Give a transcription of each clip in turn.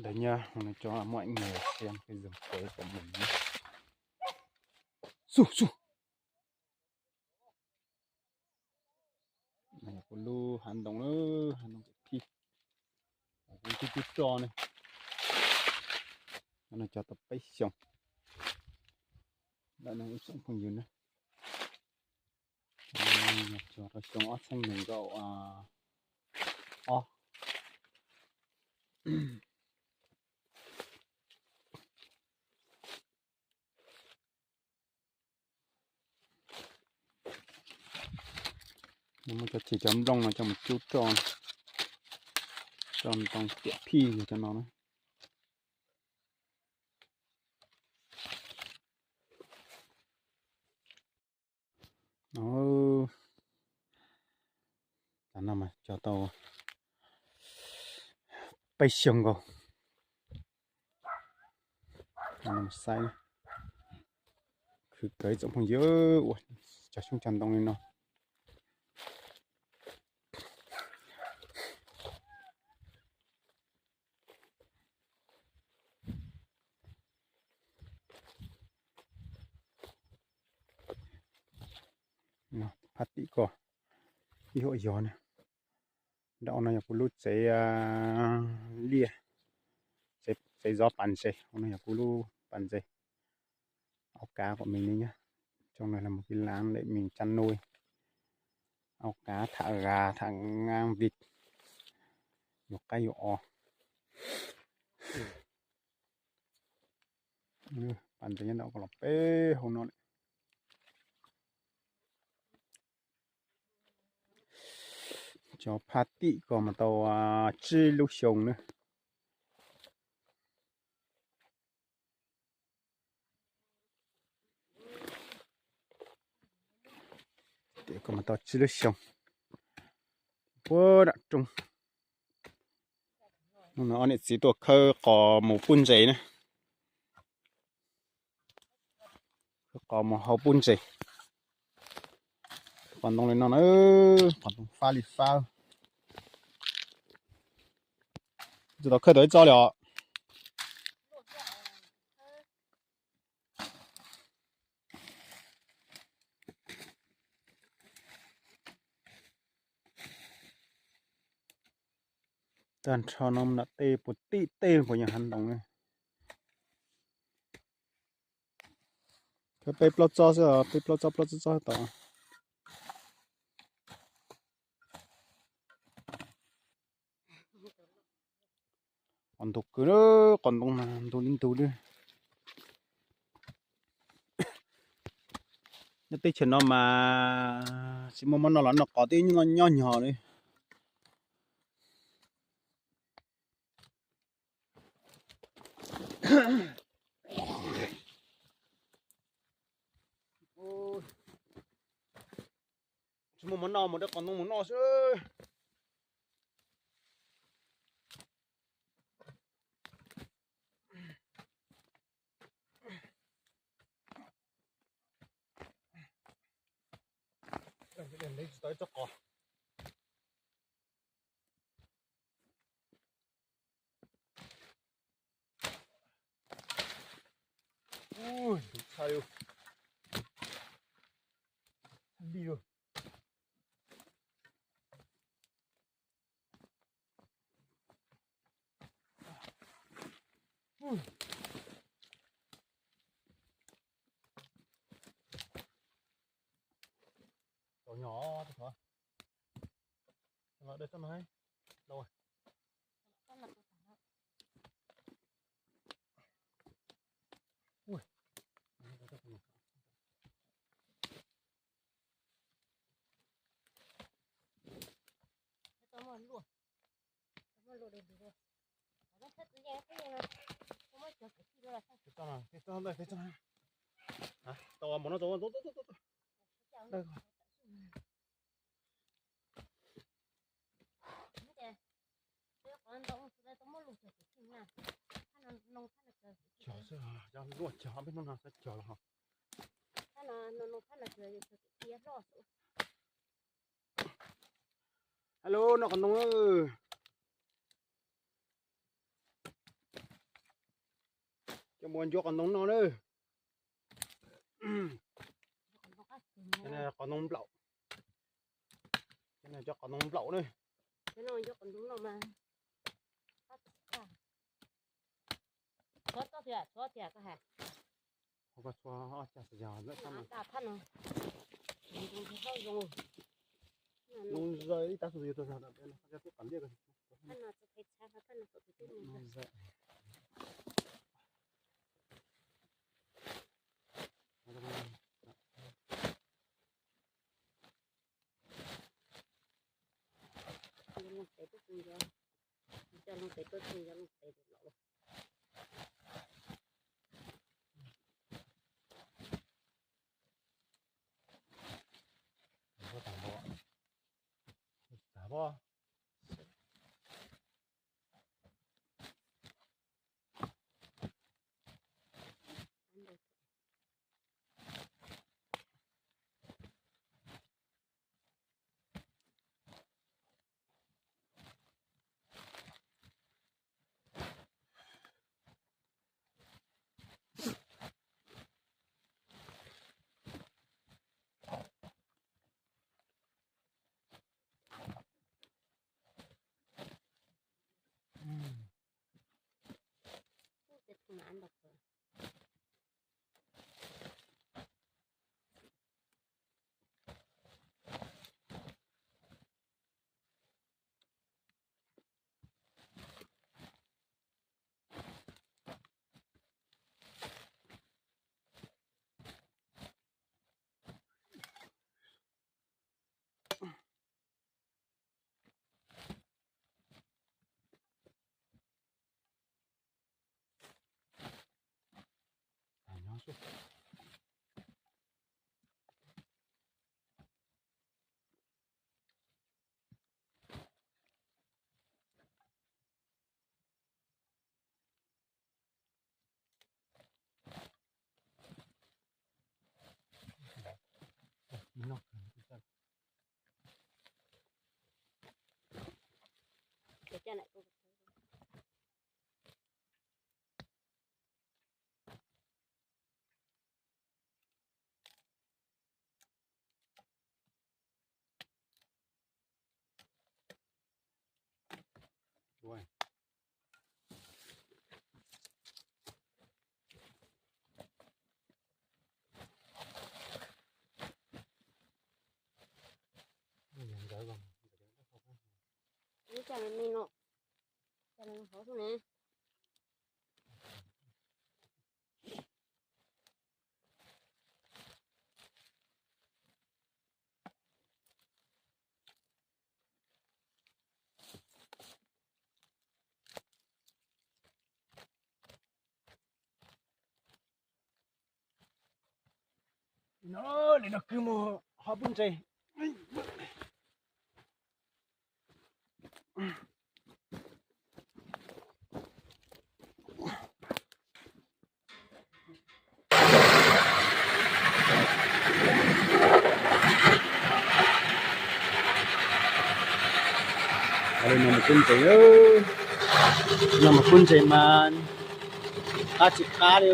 Ntawd nyab no cov muaj ib nyuag qhia qhia zog pem kom mus. Xu xu. Kuv lub hav ntoo, hav ntoo phij, kuv cub cub roj ne. No cog tau peb xyoos lawm no ib tsoom phooj ywg na. Cog rau xyoo ob txhiab nees nkaum ob. Muab cov chim cov nplooj no coj mus cub roj, roj ntoo tiam phij yog cov no na. Cov no mas cog tau peb xyoos nkaus. Saib, khwv kawg ib tsoom phooj ywg, ua cog xyoob cog ntoo li no. Phaj tim ko ib huam yog na. Nram no yog kuv lub tsev liaj, tsev zov pas ntses, hauv no yog kuv lub pas ntses. Au kav kom mis li nyob, trong no là một cái lán để mình chăn nuôi. Au kav thả gà, thả ngan vịt, yuav qaib yuav os. Pas ntses nyob nram ko los peb hauv no lawm. Cov phaj tim ko mas tau tsib lub xyoo na. Tim ko mas tau tsib lub xyoo. Puag nram roob. Hnub no ob niam txiv tuaj khawb qos mus pub ntses na. Khawb qos mus hau pub ntses. Qos ntoo li no na, qos ntoo fab li fab. Tsis tau khawb tau ib txoj li os. Tag nrho no nram tej puas tim tej puas yog hav ntoo ne. Peb plaub txoj xwb, peb plaub txoj plaub txoj txoj tod. Qos ntug kwv, qos ntoo mas ntug li ntug li. Nyob teb chaws no mas tsis muaj mov noj los noj qos twb nyob nyhog li. Tsis muaj mov noj mus de qos ntoo mus noj xwb. Tsis tau ib txoj qos. Ntxhab li, ntxhab li. Tau nyob, los dej txoj no lauj. Tau mov no tau. Cog xwb, cog luaj cog, peb hnub no cog los. Hello, noj qos ntoo. Coj mus ncuab qos ntoo noj na. Qos ntoo nplaum. Coj qos ntoo nplaum na. Ntoo zawg ib tab xu yog tuaj zog. No, li no kwj mus ho pub ntses. No mus pub ntses, no mus pub ntses mas qab tsis qab li.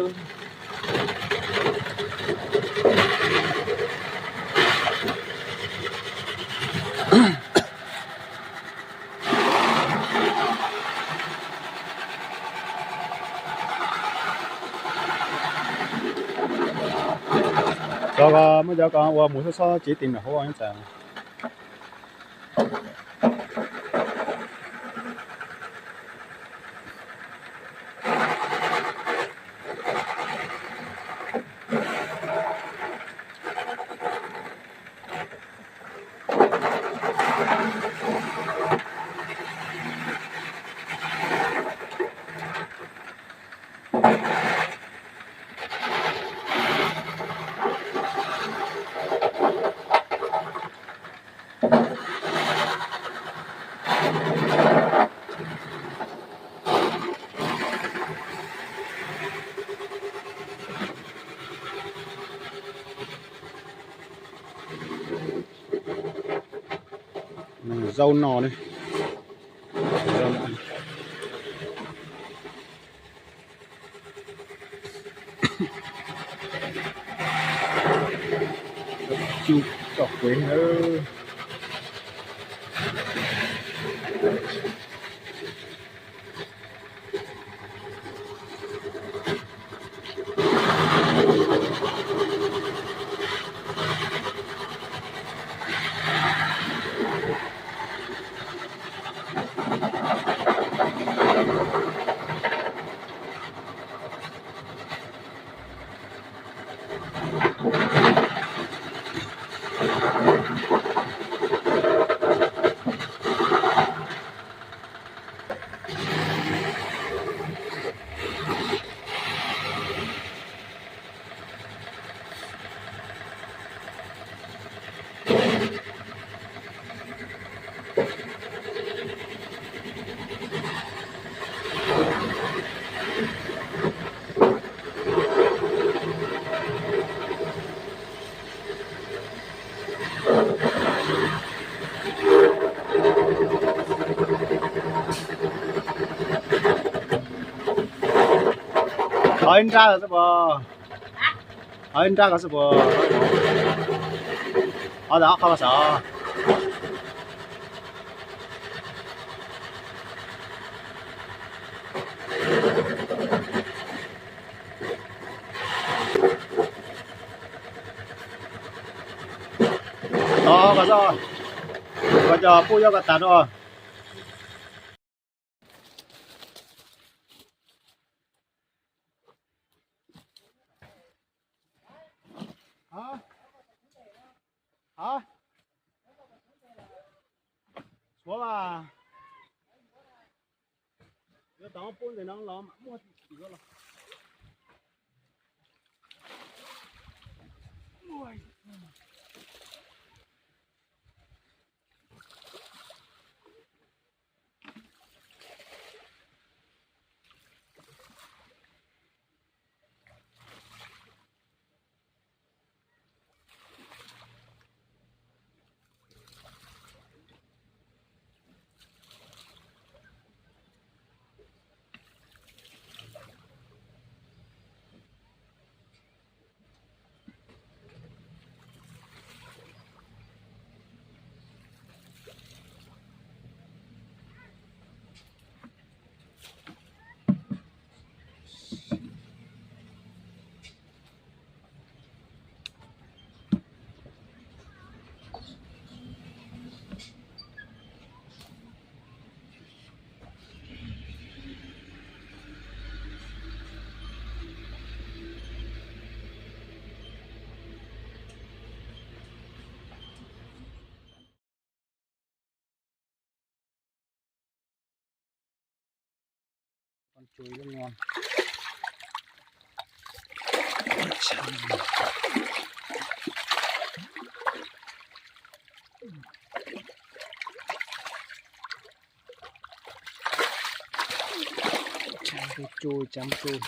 Cov ko muaj cov ko ua mus xob xob tsis tim nram hauv nyob tas. Zaub no ne. Cub tso kuv nawb. Thov ib nrab xwb puas? Thov ib nrab ko xwb puas? Ob tag ob qho ko sav. Tod ko xwb, koj cov pub yob ko tas rau. Suav mas, yuav tau pub ntawm no los mam muaj tim los. Tsav tsuj, tsav tsuj.